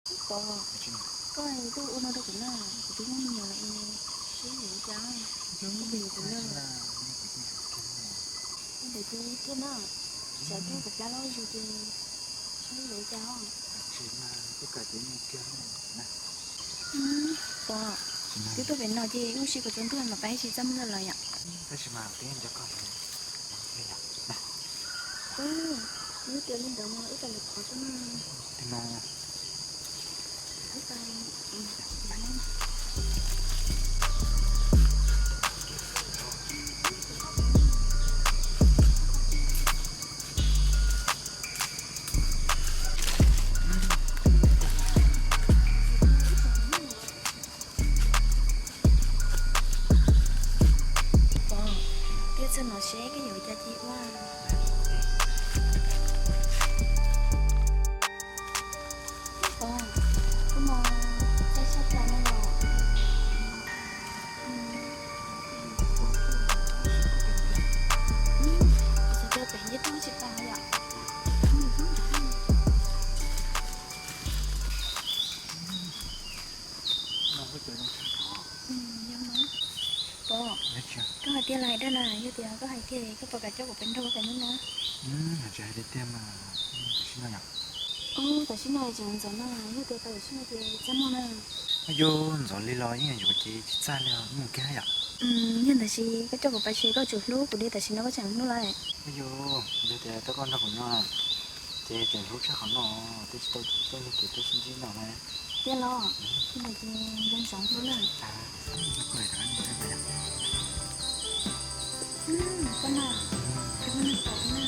Pov, koj tuaj ua no rau kuv na, kuv twb muaj me nyuam lawm es saib yuav ua cas, koj puas yuav kuv na? Ua ntawd ces thiaj na, tsam koj kuv plab loj zuj ces saib yuav ua cas os. Pov, twb tuaj pem no ces ua si kuv tsaus ntuj mas pab ib si txaj muag los yom. Tab sis mas twb nco koj. Ub, yog tias li ntawd no wb tau lawv qhov xwb na. Pov, tiaj txhij no seb koj yuav ua cas cia ua. Pov, koj mus txog sab plaws no los. Kuv xav tias pem nce toj tsis tas yom. Yog mas. Pov, koj hais tiag los hais dag na? Yog tias koj hais tiag koj puas kam coj kuv pem nrog koj pem nyob na? Tsis hais tiag tiag mas, tam sim no yom. Ub, tam sim no tseem ntxov na, yog tias tau tam sim no ces txaj muag na. Ub, yuav ntxov li los yeej yuav ces tsis txaj li os, mus kiag yom. Yog ntawd ces koj coj kuv pais ces koj tsum hlub kuv li tam sim no koj tseem hlub lawm. Ub, yuav yog tias tau koj nrog kuv nyob na, ces tseem hlub tshaj qhov no, twb tsis tau tuaj nyob kev tuaj sib ntsib no na. Tiag los? Yog ntawd ces nco ntsoov hlub na. Koj na, koj na, pom na.